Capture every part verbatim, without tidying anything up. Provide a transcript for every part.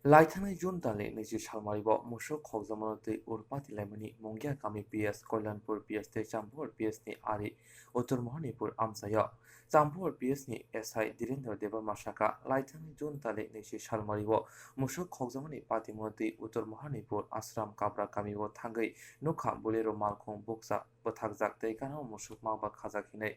Laithanai June talni naichi salmari bo musuk khokjakmano twi urpati laimani Mungia kami P S, Koilanpur P S tei Champur P S ni ari Uttor Mohanipur amchaio. Champur P S ni S I Dhirendra Debbarma saka, laithanai June talni naichi salmari bo musuk khokjakmani patimano twi Uttor Mohanipur Ashram Kabra kami o thangwi nukha Bolero malkhung bukcha bwthakjak tei gana o musuk mangba khajak hinwi.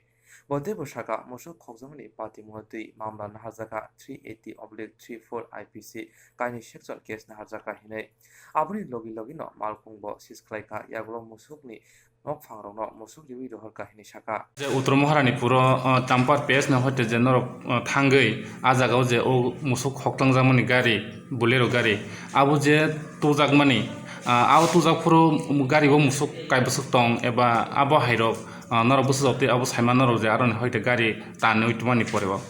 Bo teibo saka, musuk khokjakmani patimano twi mamla naharjakha three eighty oblique three four I P C kainwi section case naharjakha hinwi. Aboni logi logino malkhung bo seize khlaikha, yagulo musukni nokphangrokno musuk riwi rohorkha hinwi saka. Je Uttor Moharanipuro, uh, Champar P S ni hoite je norok, uh, thangwi ah jagao je o musuk khokthangjakmani gari, Bolero gari, abo je tujakmani, uh, abo tujak phuru gari o musuk kaibwswk tong eba abo hairok, uh, norok bwsajak twi abo saima norok je aroni hoite gari tanwi tongmani pore o.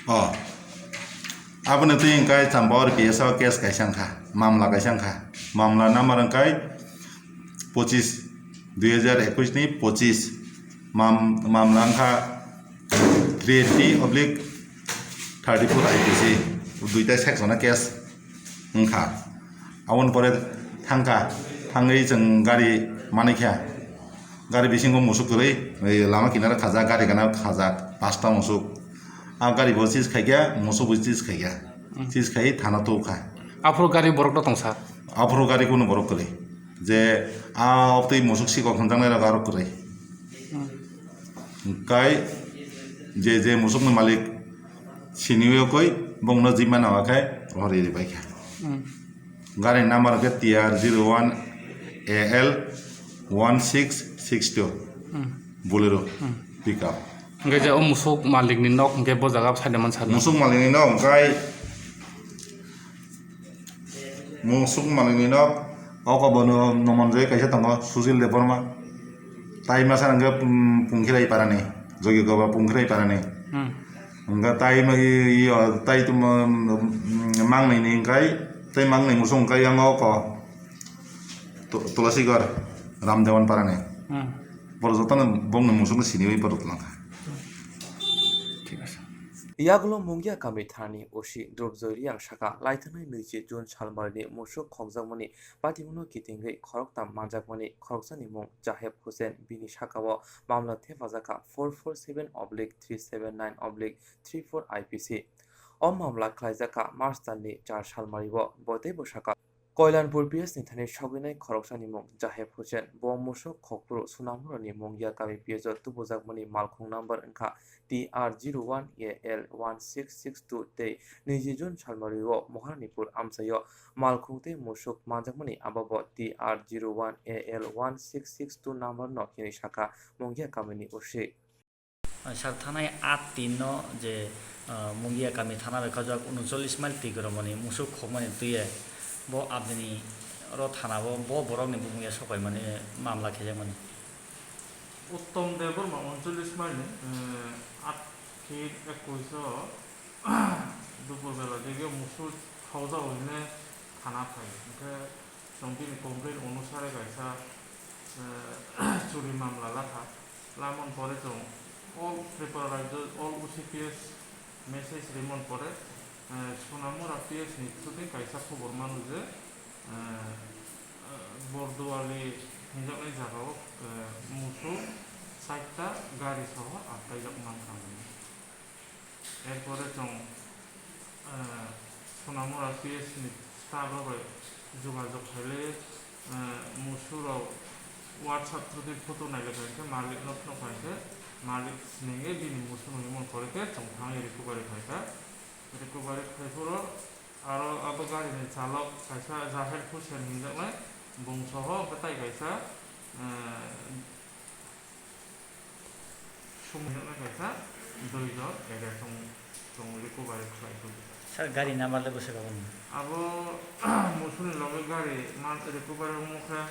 O. Aboni twi hwnkhe Champar P S o case kaisa wngkha, mamla kaisa wngkha. Mamla number wngkha pochis, dui hajar ekush ni pochis. Mam-, mamla wngkha three eighty oblique thirty four I P C, duita section o case wngkha. Aboni pore thangkha, thangwi chwng gari manikha. Gari bisingo musuk kwrwi, lama kinaro khajak, gari gana khajak, pasta musuk. A gari bo seize khaikha, musuk bo seize khaikha. Hmm. Seize khai thana tubukha. Aphuru gari borok no tongsa? Aphuru gari kunu borok kwrwi. Je a obtwi musuk sikok hwnjaknai rok aro kwrwi. Hmm. Hwnkhe je, je musukni malik siniwi okoi bongno jima nawa khai rohor ri bai kha. Hmm. Gari number hwnkhe T R zero one A L one six six two. Hmm. Bolero. Hmm. Pickup. Hwnkhe je o musuk malikni nok hwnkhe bo jaga side man sadi. Musuk malikni nok hwnkhe Musuk malikni nok, o kobono nomonjoi kaisa tongo, Susil Debbarma. Tai masa hwnkhe, um, Pungkhirai parani, Jogi Koba Pungkhirai parani. Hmm. Hwnkhe tai ma-, i-, i-, o, tai tuma, um, mangnai ni hwnkhe, tai mangnai musuk hwnkhe yang o ko, Tu-, Tulasigor, Ramdewan parani. Hmm. Borok jotono bongni musukno siniwi borok twlangkha. Thik ase. Yagulo Mungia kami thani O C Drupjoy Reang saka, laithanai naichi June salmarini musuk khokjakmani patimano kitingwi khoroktham manjakmani khoroksani mung Jaheb Hussain, bini sakao mamla thepajakha four four seven oblique three seven nine oblique three four I P C. O mamla khlaijakha March talni char salmario, bo teibo saka. Koilanpur P S ni thani sogwinai khoroksani mung Jaheb Hussain. Bo musuk khokphuru Sonamurani Mungia kami P S o tubujakmani malkhung number wngkha T R zero one A L one six six two tei naichi June salmario Moharanipur amchaio malkhung tei musuk manjakmani, abobo T R zero one A L one six six two number no hinwi sakha Mungia kamini O C. Sar thanai aat tin no je, ah, Mungia kami thana bai khajak uncholish mile twi goromani musuk khokmani twiye bo abdini oro thana o bo borokni bumung ya sokaimani mamla khejakmani. Uttom Debbarma uncholish mile ni, eh, aat tin ekush o dupor bela jagao musuk khokjago hwnwi thana phai. Hwnkhe chwng bini complain onusare kaisa, eh, churi mamla lakha. Lamani pore chwng all Tripura rajyo, all O C P S message rimani pore, eh, Sonamura P S ni through tei kaisa khobor mano je, eh, eh, Borduali hinjaknai jagao, eh, musuk chaita gari soho attaijak mankha hwnwi. Erpore chwng, eh, Sonamura P S ni staff rok bai jogajog khailai, eh, musu rok WhatsApp through tei photo nailai kha, hwnkhe malik no phunuk kha, hwnkhe malik siningwi bini musu no himwi pore khe chwng thangwi recovery khai kha. Recovery khai phuru aro abo gari ni chalok kaisa Jaheb Hussain hinjaknai, bung soho hwnkhe tai kaisa, eh, Sumui hwnwi kaisa dui jon area chwng, chwng recovery khlai tong. Sir, gari number le bwswk aboni? Abo musuni logi gari man recovery wngkha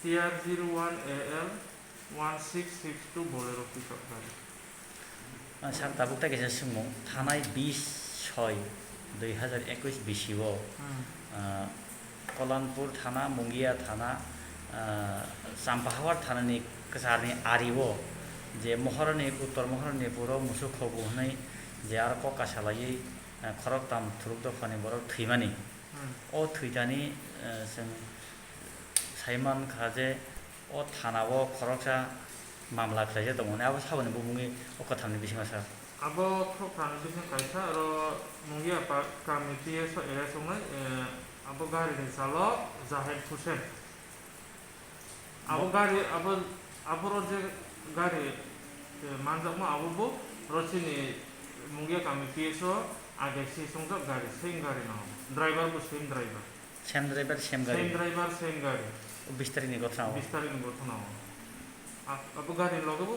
T R zero one A L one six six two Bolero pickup gari. Ah, sir, tabuk tai kaisa swngmung, thanai bis soi dui hazar ekush bisi o, Hmm. ah, Kolanpur thana, Mungia thana, ah, Champahawar thanani kwcharni ari o je Mohorani, Uttor Mohorani puro musuk khobu hwnwi je aro kok kasalaiwi, ah, khoroktham thuruk dophani borok thwimani. O thwitani, eh, chwng sai man kha je o thana o khoroksa mamla khlaijak tongo hwnwi, abo saboni bumungwi o kwthamni bisingo sir. Abo khoroksa ni bisingo kaisa oro Mungia pa-, kami P S o arrest wngnai, eh, abo gari ni chalok Zahid Hussain. Abo gari, abo, abo rw je gari, eh, manjakma abo bo rw chini Mungia kami P S o age si songjak gari, same gari no. Driver bo same driver. Same driver, same gari. Same driver, same gari. O bis tarikni ghotona o. Bis tarikni ghotona o. A-, abo gari loge bo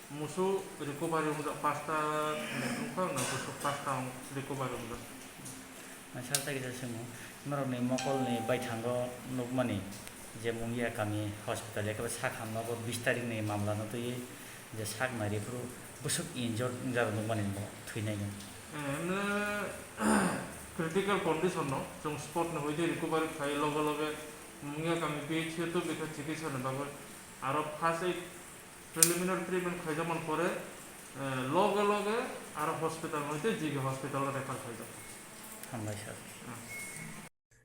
Musu recovery wngjak pasta, wngkha na musu pasta wng recovery wngjak. Sir, tei kisa swngmung, norokni mokolni baithango nukmani je Mungia kami hospital, ekhe sak hamno bo bis tarikni mamlano twiwi je sak naiwi phuru bwswk injured wngjak nukmani bo thwinaino. Eh, emne critical condition no chwng spot ni hoite recovery khai loge loge Mungia kami P H C o tubikha chikitsa ni bagwi aro first aid Preliminary treatment khaijakmani pore, eh, loge loge aro hospital hoite G B hospital o refer khaijak. Hambai sir. Hmm.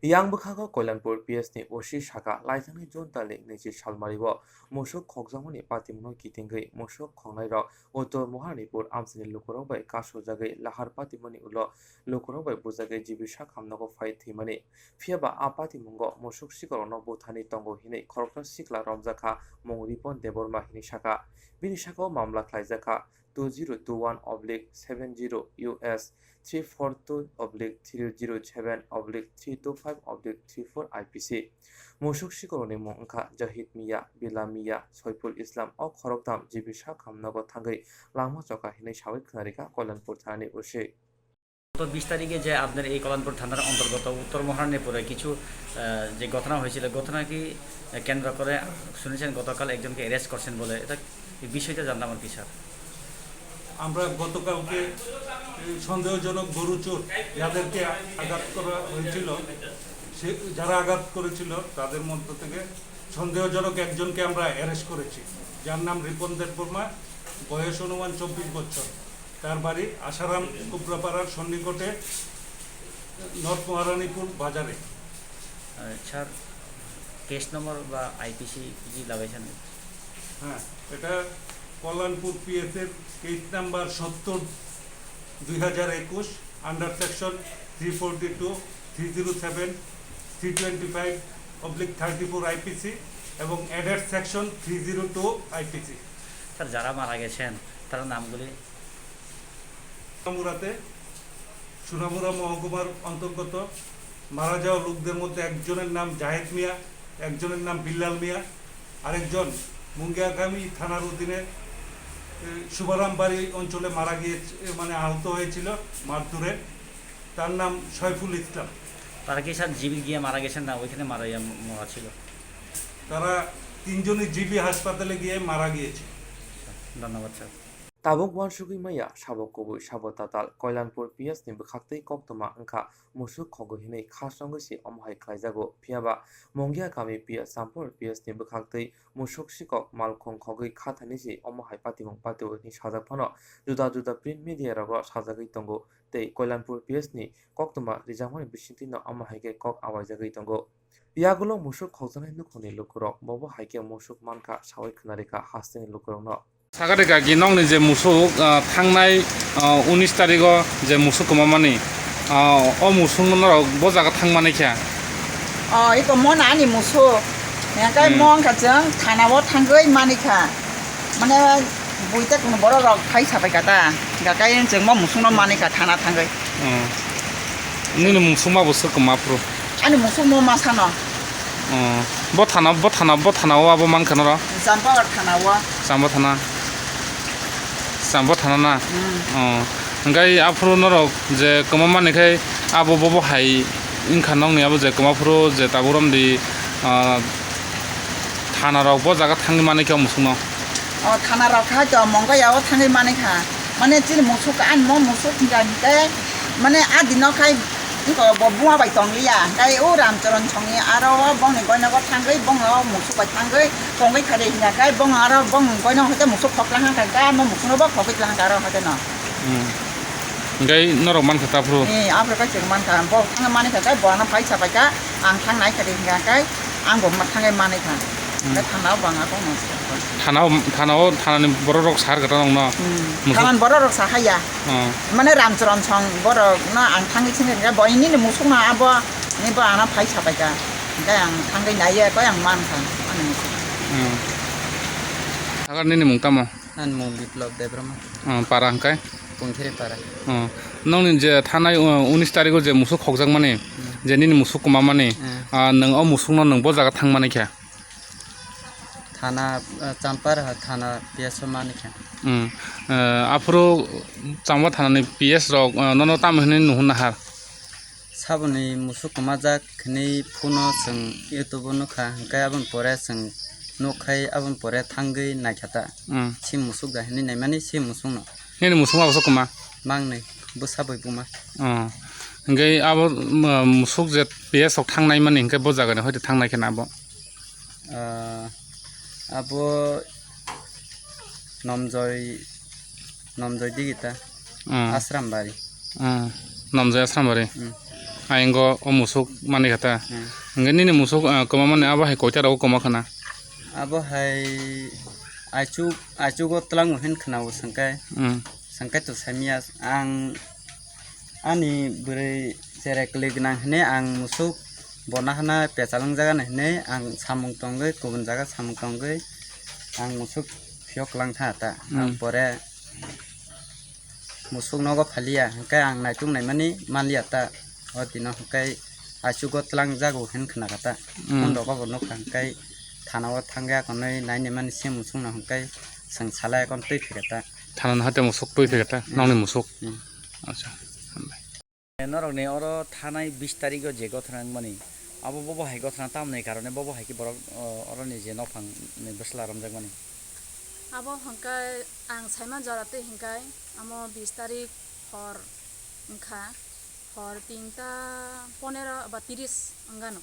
Yang bwkhago Koilanpur P S ni O C saka laithangni June talni naichi salmari o musuk khokjakmani patimungno kitingwi musuk khoknairok Uttor Maharanipur amchaini lukurok bai kasujagwi lahar patimani ulo lukurok bai bujagwi G B sak hamnogo phai thwimani. Phiya ba a patimungo musuk sikorokno buthani tongo hinwi khoroksa sikla romjak kha, mung Ripon Debbarma hinwi sakha. Bini sakao mamla khlaijak kha two zero two one oblique seven zero U S three four two oblique three zero seven oblique three two five oblique three four I P C. Musuk sikorokni mung wngkha Jahid Mia, Bila Mia, Soiful Islam. O khoroktham G B sak hamnogo thangwi lama choka hinwi sawi khwnarikha Koilanpur thanani O C. গত বিশ তারিখে যে আপনার এই কল্যাণপুর থানার অন্তর্গত উত্তর মহারানীপুরে কিছু, আহ, যে ঘটনা হয়েছিল, ঘটনাকে কেন্দ্র করে শুনেছেন গতকাল একজনকে অ্যারেস্ট করছেন বলে, এটা, এই বিষয়টা জানতে আমার কি স্যার? আমরা গতকালকে এই সন্দেহজনক গরু চোর যাদেরকে আঘাত করা হয়েছিল, সে, যারা আঘাত করেছিল তাদের মধ্য থেকে সন্দেহজনক একজনকে আমরা অ্যারেস্ট করেছি, যার নাম রিপন দেববর্মা, বয়স অনুমান চব্বিশ বছর। তার বাড়ি আশারাম কুবরাপাড়ার সন্নিকটে নর্থ মহারানীপুর বাজারে। আহ, স্যার, কেস নম্বর বা আইপিসি কি কি লাগাইছেন? হ্যাঁ, এটা কল্যাণপুর পিএস এর কেস নাম্বার সত্তর দুই হাজার একুশ, under section three forty two, three zero seven, three twenty five oblique thirty four IPC এবং added section three zero two IPC. Sir, যারা মারা গেছেন, তারা নামগুলি? সোনামুড়াতে, সোনামুড়া মহকুমার অন্তর্গত মারা যাওয়া লোকদের মধ্যে একজনের নাম জাহেদ মিয়া, একজনের নাম বিল্লাল মিয়া, আরেকজন মুঙ্গিয়াকামি থানার অধীনে, এ, শুভারামবাড়ি অঞ্চলে মারা গিয়েছে, এ, মানে আহত হয়েছিল মারধরে। তার নাম সাইফুল ইসলাম। তারা কি স্যার জিবি গিয়ে মারা গেছেন না ওইখানে মারা ইয়া মরা ছিল? তারা তিনজনই জিবি হাসপাতালে গিয়ে মারা গিয়েছে। ধন্যবাদ sir. Tabuk uansugwi maya sabo kubui sabo tatal Koilanpur P S ni bwkhaktwi koktwma wngkha musuk khogwi hinwi khasrangwi se omo hai khlaijago. Phiyaba Mungia kami P S Sampur P S ni bwkhaktwi musuk sikok malkhung khogwi kha thani se omo hai patimung patio hinwi sajak phano juda juda print media rogo sajagwi tongo tei Koilanpur P S ni koktwma rijakmani bisingtwi no omo hai khe kok awaijagwi tongo. Yagulo musuk khokjaknai nukhungni lukurok bobo hai khe musuk mankha sawi khwnarikha hasteni lukurokno. Sakari kaki nokni je musuk, ah, thangnai, ah, unis tarigo je musuk kwmamani, ah, o musuk norok bo jaga thangmani kha. O, iko mo na ani musuk. Hingkai Hmm. mo wngkha chwng thana o thangwi manikha. Mane buita kunu borok rok phai sabai kata. Hingkai chwng mo musuk no manikha thana thangwi. Hmm. Nini musuk ma bo swk kwma phuru? Ani musuk mo ma sano. Hmm. Bo thana, bo thana, bo thana o abo mankha noro? Champawar thana o. Chambo thana. Chambo thana na? Hmm. Hmm. Hingkai aphuru norok je kwma mani khai abo bobo hai wngkha nokni abo je kwma phuru je tabuk romdi, ah, thana rok bo jaga thangwi mani khe musuk no. O thana rok khai to mongkha ya o thangwi mani kha. Mane chini musuk ani mo musuk hinka hinke mane a dino khai iko bo buma bai tong liya. Kai o Ramcharan songni aro o bongni goinogo thangwi bongno musuk bai thangwi tongwi khade hinka kai bong aro bongni goino hoite musuk khokla hangka kai mo musukno bo khokwi tla hangka aro hoite no. Hmm. Hingke norok mankha ta phuru? Eh, aphuru khe chwng mankha. Bo thangwi manwi kha khe bo ano phai sabai kha, ang thang nai kha de hingka khe ang bo ma-, thangwi manwi kha. Hmm. Hingke thana o bang ako no. Thana o, thana o, thanani borok rok sar kwtal nokno? Hmm. Musuk- Thanani borok rok sa haya. Oh. Mane Ramcharan song borok no ang thangwi sini hingka bo ini ni musuk no abo ni bo ano phai sabai kha. Hingke ang thangwi nai ya khe ang mankha ani musuk. Hmm. Agar nini mung tamo? Ani mung Biplop Debbarma. Oh, para hingke? Pungkhiri para. Oh, nokni je thanai, uh, unis tarikh o je musuk khokjakmani, hmm, je nini musuk kwmamani, hmm, ah, nwng o musukno nwng bo jaga thangmani khe? Thana, uh, Champara ha thana P S o mani khe. Hmm. Uh, aphuru Champara thanani P S rok, uh, nono tamo hinwi nuhur nahar? Saboni musuk kwmajak hinwi phuno chwng YouTube o nukha, hwnkhe aboni pore chwng nukkhai aboni pore thangwi naikha ta. Hmm. Si musuk da hinwi naimani si musukno. Nini musuk abo kwma? Mangnwi, bwsa bai buma. Oh. Hwnkhe abo, um, musuk je P S rok thang naimani hwnkhe bo jagani hoite thang nai khe na abo? Ah, abo Nomjoi, Nomjoi digita. Hmm. Asrambari. Hmm. Nomjoi Asrambari. Hmm. Ayang o musuk mani kata. Hmm. Hingke nini musuk, ah, kwma mani abo hai koita rogo kwma khana? Abo hai aichuk, aichugo twlango hin khana o sengkai. Hmm. Sengkai to saimya ang ani bwrwi cherai kwlwi gwnang hinwi ang musuk bo nahana pechalwng jaga hinwi ang samung tongwi kubun jaga samung tongwi ang musuk phiyok lang tha ta. Hmm. Ang pore musuk nogo phaliya hwnkhe ang naituk naimani manliya ta. O dino hwnkhe aichugo twlang jago hin khna kha ta. Hmm. Phone rogo bo nukha hwnkhe thana o thangya konwi naini mani se musukno hwnkhe chwng salai kon twi phika ta. Thana no hate musuk twi phika ta, hmm, nokni musuk. Hmm. Acha, hambai. Norokni oro thanai bis tarikh o je gothana wngmani, abo bobo hai gothana tamni karone bobo hai khe borok, o, oroni je nophang ni bwsla romjakmani? Abo hwnkhe ang saiman jora twi hwnkhe amo bis tarikh hor wngkha, hor tinta ponero ba tiris wngano.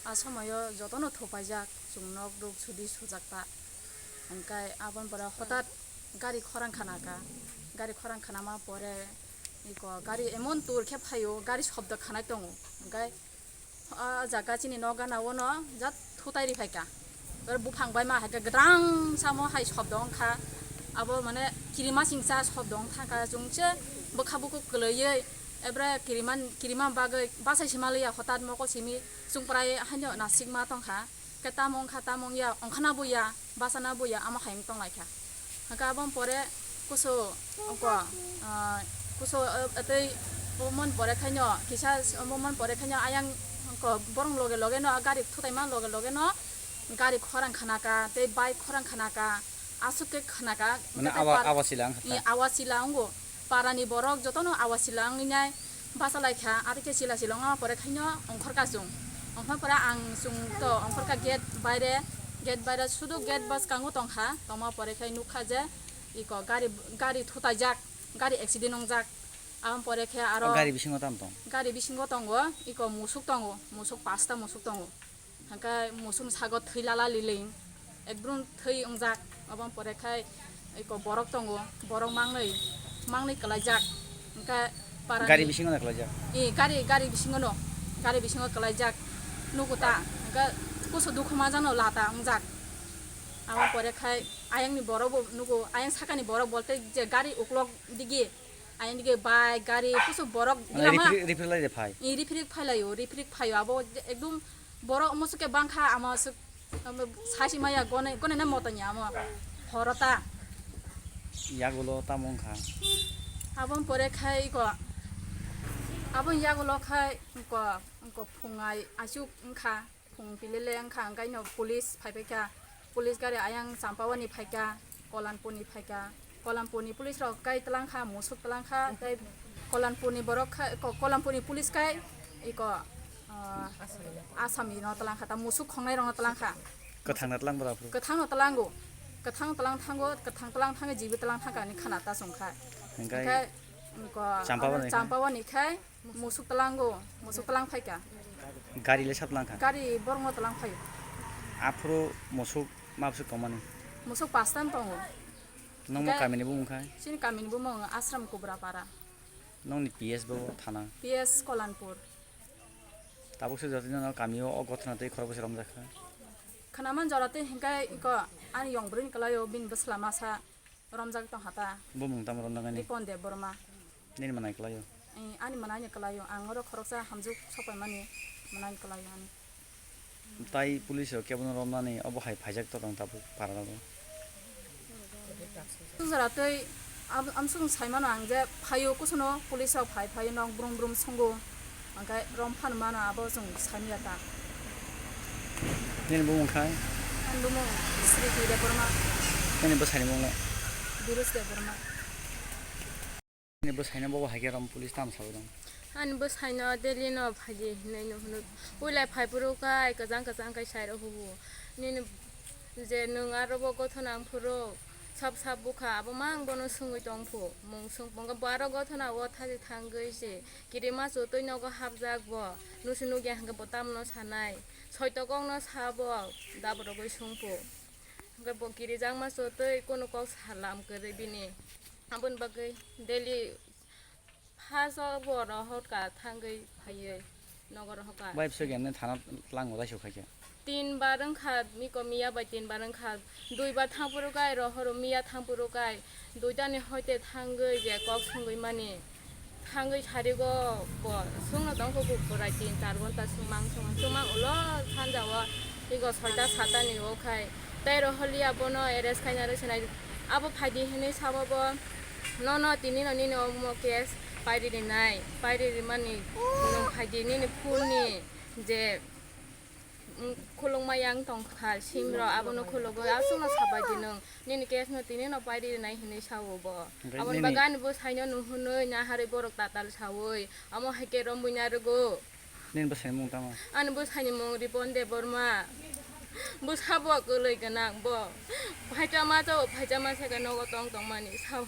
A somoyo jotono thupaijak, chwng nok rok sudi sujak ta. Hwnkhe aboni pore hotat gari khorang khana kha, gari khorang khanama pore iko gari emon tur khe phaio, gari shobdo khanai tongo. Hwnkhe o jaga chini nok gana o no jat thutai ri phaikha. Oro buphang bai ma hai khe gwdang samo hai shobdo wngkha. Abo mane kirima singcha shobdo wngkha, chwng se bwkha bukhuk kwlwiwi ebra kirima, kirima bagwi bachai sima liya hotat mokol simi chwng prai haino nasikma tongkha. Khe tamo wngkha, tamo wngya, wngkhana bo ya, bachana bo ya, amo hai wng tonglaikha. Hwnkhe aboni pore kusu, oko, ah, kusu, ah, tei omo ni pore khaino kisa, omo ni pore khaino ayang oko borong loge loge no gari thutaima loge loge no gari khorang khanaka tei bike khorang khanaka, aswk khe khanaka. Mane hwnkhe tei awa-, par-, awa sila wngkha ta? I awa sila wngo. Parani borok jotono awa sila wngwi nai bachalaikha, aro khe sila sila wngma pore khaino ongkhorkha chwng. Ongkhor pore ang chwng to ongkhorkha gate baire, gate baire sudu gate bwskango tongkha, tongma pore khai nukha je iko gari, gari thutaijak, gari accident wngjak. Aboni pore khe aro o gari bisingo tamo tong? Gari bisingo tongo, iko musuk tongo, musuk pasta musuk tongo. Hwnkhe musuk sago thwi lala liling, ekdum thwi wngjak, aboni pore khai iko borok tongo, borok mangnwi, mangnwi kwlaijak. Hwnkhe parani gari bisingo no kwlaijak? I, gari, gari bisingo no, gari bisingo kwlaijak. Nugo ta, hwnkhe kusu dukhu majano lata wngjak. Aboni pore khai ayangni borok bo nugo, ayang sakani borok bolte je gari uklok digi, ayang digi bike, gari, kusu borok mane dilama. Riphirik, riphirik lai de phai? I, riphirik phailaio, riphirik phaio, abo je ekdum borok omo swkhe bangkha, amo swk, amo saisi maya gone, gone na motoni amo horota. Yagulo tamo wngkha? Aboni pore khai iko, aboni yagulo khai iko, iko phungai aswk wngkha, phung pilele wngkha, hwnkhe no police phaipaikha, police gari ayang Champawani phaikha, Kolanpurni phaikha. Kolanpurni police rok kai twlang kha, musuk twlang kha, tei Kolanpurni borok khai, ko-, Kolanpurni police kai iko, ah, Assamni no twlang kha, ta musuk khongnai rok no twlang kha. Kwthang no twlang bwrok phuru? Kwthang no twlango. Kwthang twlang thango, kwthang twlang thangwi jibi twlang thangkha hinwi khana ta chwng kha. Hwnkhe hwnkhe iko Champawani khai? Champawani khai musuk twlango, musuk twlang phaikha. Gari le sa twlang kha? Gari borok no twlang phaio. Aphuru musuk mabswk tongmani? Musuk pastan tongo. Nokmo hwnkhe kamini bumung khai? Chini kamini bumung Ashram Kubra Para. Nokni P S bo thana? P S Kolanpur. Tabuk se jotino no kamio o gothona tei khorokbwse romjak kha. Khwnaman jora tei hinkhe iko ani yong bwrwini kwlaio bini bwsla masa romjak tong hata. Bumung tamo romjaknai ni? Ripon Debbarma. Nini mwnai kwlaio? Eh, ani mwnaini kwlaio. Ang oro khoroksa hamjwk sokpaimani mwnaini kwlaio ani. Tai police rok kebono romnani obo hai phaijak to tong tabuk parao. Jora tei am-, amsukno saimano ang je phaio kusuno police rok phai phai nok brum brum sungo. Hwnkhe rom phano mano abo chwng saniya ta. Nini bumung khai? Ani bumung Sriti Debbarma. Nini bwsani bumung le? Birus Debbarma. Ani bwsaino bobo hai khe rom police tamo sawi rong? Ani bwsaino daily no phaidi hinwi no hwnwi. Puila phai phuru kai kwchang kwchang kai sai rw hubu. Nini je nwng aro bo gothona wng phuru sap sap bukha abo mang bono swngwi tong phu. Mung swng bo aro gothona o thani thangwi se kirima chutwi nogo hapjak bo. Nusi nugya hwnkhe bo tamno sanai. Soito kokno sa bo daborogwi swng phu. Hwnkhe bo kirijakma chutwi kunu kok salam kwrwi bini. Aboni bagwi daily first o bo rohor ka thangwi phaiwi nogo rohor ka. Bai bwswk emne thana tlango raisok khaikhe? Tin bar wngkha, miko miya bai tin bar wngkha. Dui bar thangphuru kai rohoro miya thangphuru kai. Duitani hoite thangwi je kok swngwi mani. Thangwi sarigo bo swngno tongkho bo bwrai tin char ghonta swngmang swngmang swngmang ulo sanja o ego soita satani o khai. Tei rohorliya bono arrest khaina rw sinai. Abo phaidi hinwi sabo bo, "Nono tini no nini omo case pairi rinai, pairi rimani nwng phaidi nini phone ni je, mm, khulukma yang tongkha sim rok abono khulugwi aswkno sabaidi nwng nini case no tini no pairi rinai," hinwi sao bo. Onkhe aboni nini bagwi ani bwsaino nuhunwi naharwi borok tatal sawi omo hai khe romwi narwgo. Nini bwsai mung tamo? Ani bwsaini mung Ripon Debbarma. Bwsa bo kwlwi gwnang bo. Phaitama chao, phaitama se khe nogo tong tongmani sao.